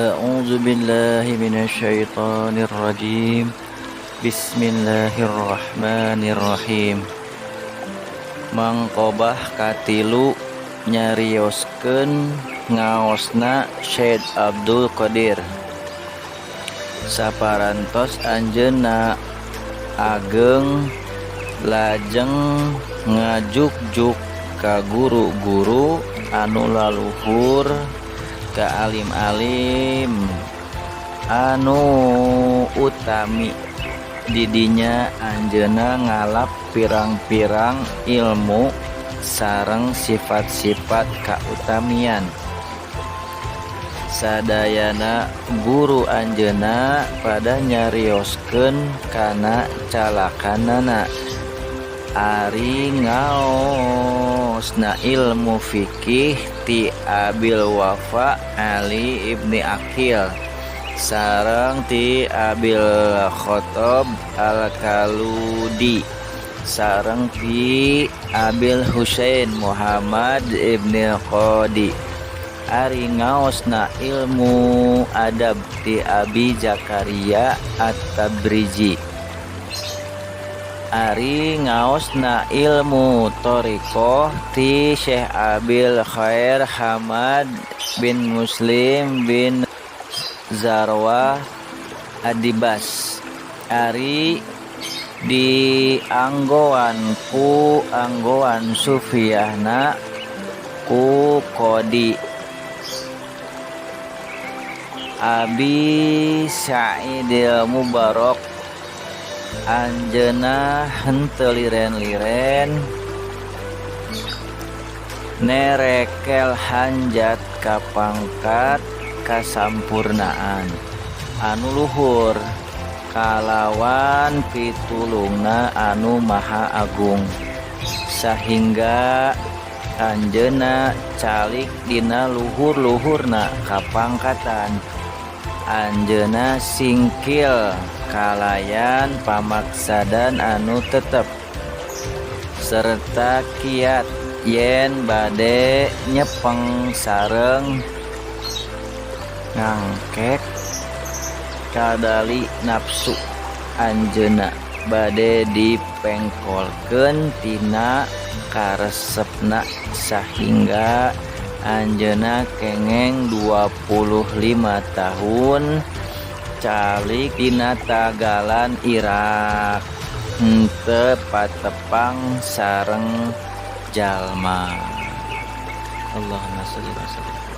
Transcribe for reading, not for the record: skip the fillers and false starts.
A'udzu billahi minasyaitonir rajim. Bismillahirrahmanirrahim. Mangqobah katilu nyarioskeun ngaosna Syekh Abdul Qadir. Saparantos anjeunna ageng lajeng ngajukjuk ka guru-guru anu laluhur, ka alim-alim anu utami. Didinya anjeunna ngalap pirang-pirang ilmu sareng sifat-sifat kautamian. Sadayana guru anjeunna pada nyarioskeun kana calakanana. Ari ngaosna ilmu fikih ti Abil Wafa Ali ibni Aqil sareng ti Abil Khattab Al-Kaludi sareng ti Abil Husain Muhammad ibni Qadi. Ari ngaosna ilmu adab ti Abi Zakaria At-Tabrizi. Ari ngaosna ilmu thariqah ti Syekh Abil Khair Hamad bin Muslim bin Zarwah Adibas. Ari dianggoan ku anggoan sufiyahna ku Qadi Abi Sa'idil Mubarak. Anjeunna henteu liren-liren nerekel hanjat ka pangkat kasampurnaan anu luhur kalawan pitulungna anu Maha Agung, sahingga anjeunna calik dina luhur-luhurna kapangkatan. Anjeunna singkil kalayan pamaksadan anu tetep serta kiat yen bade nyepeng sareng ngangkek kadali nafsu anjeunna bade dipengkolkeun tina karesepna, sahingga anjeunna kengeng 25 tahun calik dina tagalan Irak, henteu patepang sareng jalma. Allahumma sholli wa sallim.